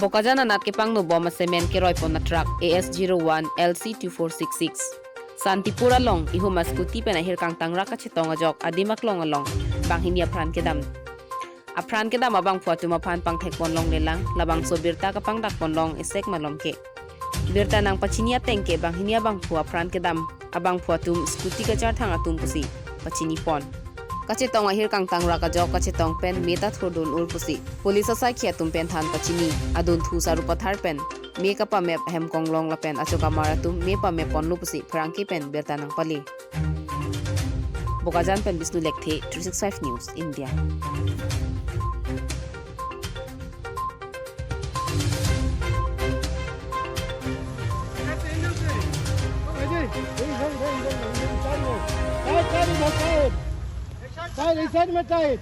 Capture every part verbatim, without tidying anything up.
Bokajan anat kepangno bom asemen keroi pon a-truck A S zero one L C two four six six. Santipur along ihum a-scooty pen ahirkang tangrak kachetong ajok adim aklong along banghini apran kedam. Apran kedam abangphu atum aphan pangthek pon longlelang, labangso birta kapangdak pon long isek malom ke. Birta nangpachini ateng ke banghini abangphu apran kedam abangphu atum scooty kacharthang atum pusi pachini pon. Kachetong ahirkang tangrak ajok kachetong pen me ta thurdun ur pusi police asaikhi atum pen than pachini, adunthu Sarupathar pen me kapamep ahem konglong lapen achokamar atum me pamep ponlo pusi pherangke pen birta nangpale. Bokajan pen Bishnu Lekthe, three six five News India. Side, side, इधर, side. Side, इस साइड में साइड।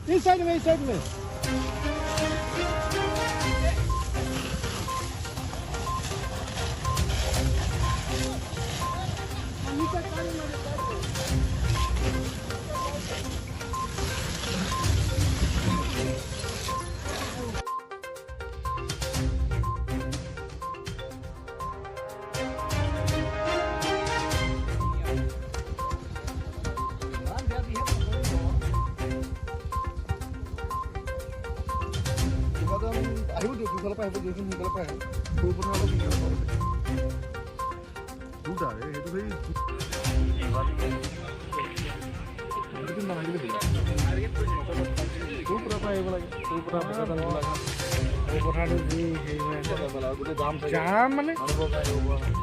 इस साइड में, इस साइड में। আহিব দিয়ক, সোনকালে পাই আহিব দিয়কচোন, সোনকালে পাই আহিব। সৌ পথাৰ অলপ সোনকালে পাব। দুটা, এই সেইটো সেই এইটো নালাগিব দেই। সৌ পথাৰ পৰা আহিব লাগে, সৌ পথাৰ বোকা জান লাগে। সৌ পথাৰটো যি হেৰি হৈ আছে। গোটেই জাম চাগে। জাম মানে? মানুহবোৰ আহিব পৰা নাই।